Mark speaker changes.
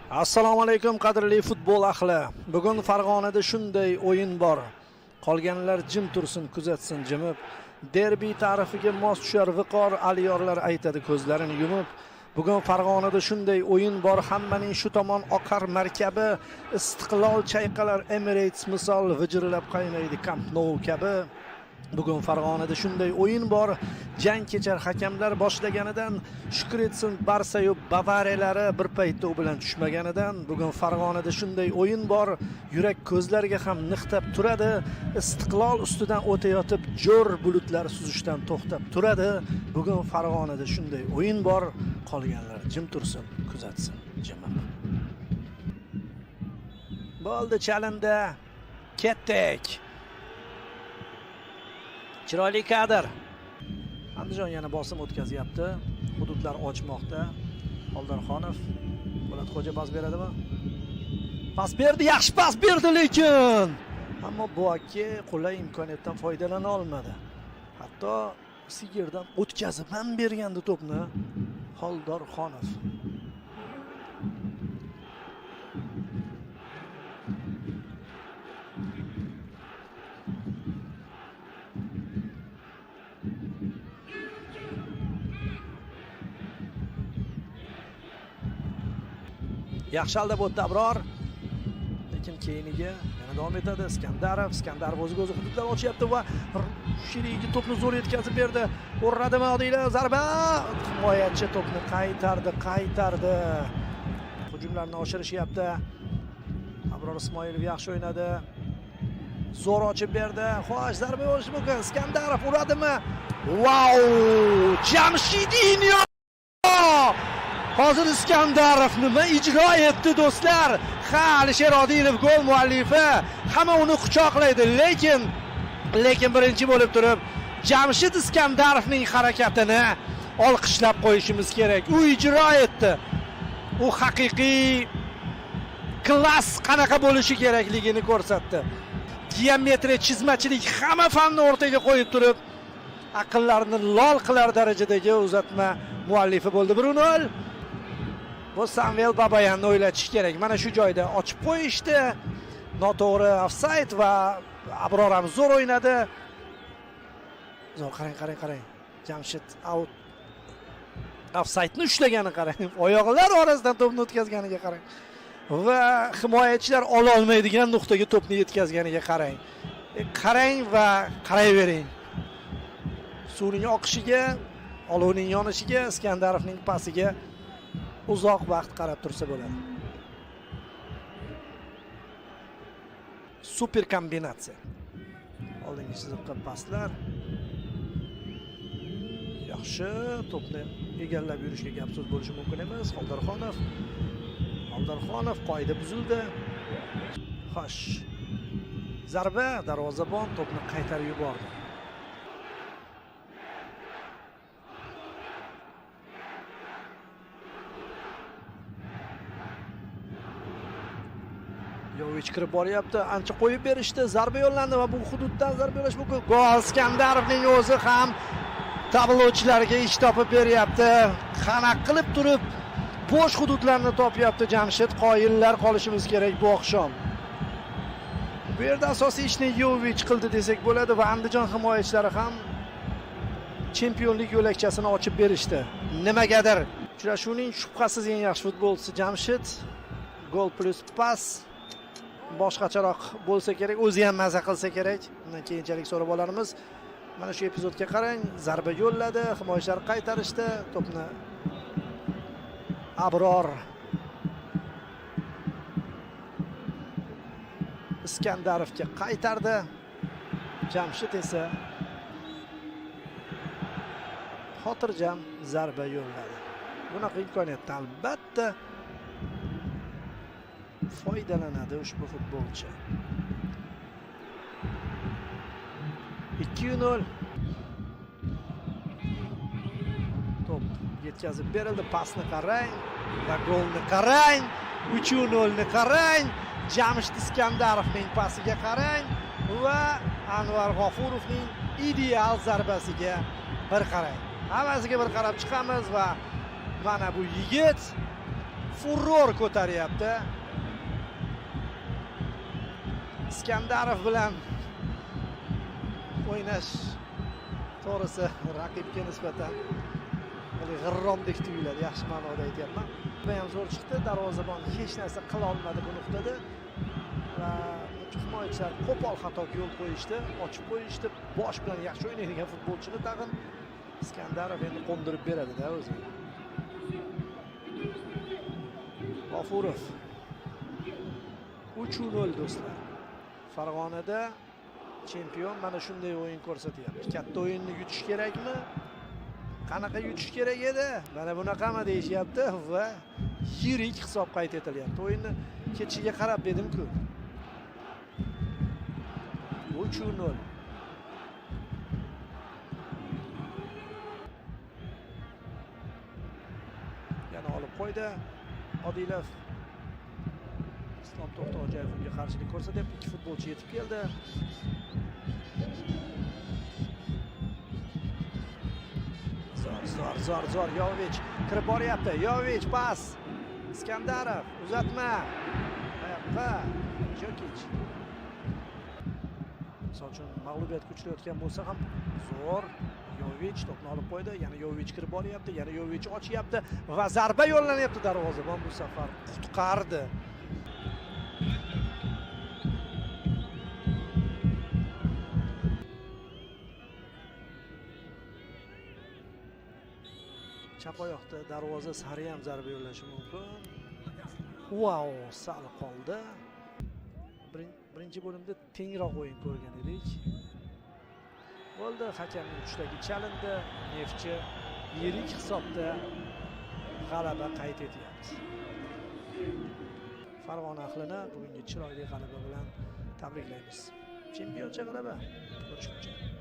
Speaker 1: Assalomu alaykum, qadrli futbol ahli. Bugun Farg'onada shunday o'yin bor. Qolganlar jim tursin, kuzatsin jimib. Derbi ta'rifiga mos tushar viqor, aliyorlar aytadi ko'zlarini yumib. Bugun Farg'onada shunday o'yin bor, hammaning shu tomon oqar markabi. Istiqlol chayqalar Emirates misol, vijirlab qaynaydi Camp Nou kabi. Bugun Farg'onada shunday o'yin bor, jang kechar hakamlar boshlaganidan, shukr etsin Barsa-yu Bavariyalari bir paytda u bilan tushmaganidan. Bugun Farg'onada shunday o'yin bor, yurak ko'zlarga ham niqtab turadi. Istiqlol ustidan o'tayotib jo'r bulutlar suzishdan to'xtab turadi. Bugun Farg'onada shunday o'yin bor, qolganlar jim tursin, kuzatsin jimib. Bo'ldi, chalindi. Ketdik. Chiroyli kadr. Andijon yana bosim o'tkazyapti. Hududlar ochmoqda. Oldarxonov, Po'latxo'ja pas beradimi? Pas berdi, yaxshi pas berdi lekin. Ammo Buaki qulay imkoniyatdan foydalana olmadi. Hatto Sigirdan o'tkazib ham bergandi to'pni Xoldorxonov. Yaxshi aldab o'tdi Abror. Lekin keyiniga yana davom etadi Iskandarov. Iskandarov o'ziga o'zi hududlar ochyapti va sherigiga to'pni zo'r yetkazib berdi. Uradimi Odila, zarba. Himoyachi to'pni qaytardi, qaytardi. Hujumlarni oshirishyapti. Abror Ismoilov yaxshi o'ynadi. Zo'r ochib berdi. Xo'sh, zarba bo'lishi mumkin. Iskandarov uradimi? Vau! Jamshidinyo! Hozir Iskandarov nima ijro etdi, do'stlar? Ha, Alisher Odilov gol muallifi. Hamma uni quchoqlaydi, lekin birinchi bo'lib turib Jamshid Iskandarovning harakatini olqishlab qo'yishimiz kerak. U ijro etdi. U haqiqiy klass qanaqa bo'lishi kerakligini ko'rsatdi. Geometriya, chizmachilik, hamma fanni o'rtaga qo'yib turib, aqllarni lol qilar darajadagi uzatma muallifi bo'ldi. 1-0. Bu Samvel Babayanni o'ylatish kerak. Mana shu joyda ochib qo'yishdi. Noto'g'ri ofsayd va Abror ham zo'r o'ynadi. Zo'r, qarang, qarang, qarang. Jamshid out ofsaydni ushlagani qarang. Oyoqlar orasidan to'pni o'tkazganiga qarang. Va himoyachilar ola olmaydigan nuqtaga to'pni yetkazganiga qarang. Qarang va qarayvering. Suvning oqishiga, olovning yonishiga, Iskandarovning pasiga uzoq vaqt qarab tursa bo'ladi. Super kombinatsiya. Oldingi chiziqqa paslar. Yaxshi, to'pni egallab yurishga gap so'z bo'lishi mumkin emas. Xoldarxonov. Xoldarxonov, qoida buzildi. Xo'sh. Zarba, darvozabon to'pni qaytarib yubordi. Yovich kirib boryapti, ancha qo'yib berishdi, zarba yo'llandi va bu hududdan zarba yo'llash mumkin. Gol! Iskandarovning o'zi ham tablochilarga ish topib beryapti. Qanaqa qilib turib bo'sh hududlarni topyapti Jamshid. Qoyillar qolishimiz kerak bu oqshom. Bu yerda asosiy ishni Yovich qildi desak bo'ladi va Andijon himoyachilari ham chempionlik yo'lakchasini ochib berishdi. Nimagadir uchrashuvning shubhasiz eng yaxshi futbolchisi Jamshid. Gol plus pas boshqacharoq bo'lsa kerak, o'zi ham maza qilsa kerak. Undan keyinchalik so'rab olarmiz. Mana shu epizodga qarang, zarba yo'lladi, himoyachilar qaytarishdi, to'pni Abror Iskandarovga qaytardi. Jamshid esa xotirjam zarba yo'lladi. Bunaqa imkoniyatdan albatta foydalanadi ushbu futbolchi. 2-0. To'p yetkazib berildi, pasni qarang va golni qarang. 3-0 ni qarang. Jamshid Iskandarovning pasiga qarang va Anvar G'ofurovning ideal zarbasiga bir qarang. Hammasiga bir qarab chiqamiz va mana bu yigit Furor ko'taryapti. Iskandarov bilan o'ynash to'g'risi raqibga nisbatan g'irromdek tuyuladi, yaxshi ma'noda aytyapman. Bu ham zo'r chiqdi, darvozabon hech narsa qila olmadi bu nuqtada va himoyachilar qo'pol xatoga yo'l qo'yishdi, ochib qo'yishdi. Bosh bilan yaxshi o'ynaydigan futbolchini tag'in Iskandarov endi qo'ndirib beradi-da o'zi. G'ofurov. 3-0 do'stlar. Farg'onada chempion mana shunday o'yin ko'rsatyapti. Katta o'yinni yutish kerakmi? Qanaqa yutish kerak edi? Mana bunaqami deyishyapti va yirik hisob qayd etilyapti. O'yinni ketishiga qarab dedim-ku. 3-0. Yana olib qo'ydi. Odilov. Islom To'xtaxo'jayev unga qarshilik ko'rsatyapti. Ikki futbolchi yetib keldi. Zo'r, zo'r, zo'r. Yovich kirib boryapti. Yovich pas. Iskandarov uzatma. Qayoqqa? Jokich. Misol uchun mag'lubiyatga uchrayotgan bo'lsa ham zo'r. Yovich to'pni olib qo'ydi. Yana Yovich kirib boryapti. Yana Yovich ochyapti va zarba yo'llanyapti. Darvozabon bu safar qutqardi. Chap oyoqda darvoza sari ham zarba yo'llashi mumkin. Vau, sal qoldi. Birinchi bo'limda tengroq o'yin ko'rgan edik. Bo'ldi, hakamning uchdagi chalindi. Neftchi yirik hisobda g'alaba qayd etyapti. Farg'ona ahlini bugungi chiroyli g'alaba bilan tabriklaymiz. Chempioncha g'alaba. Ko'rishguncha.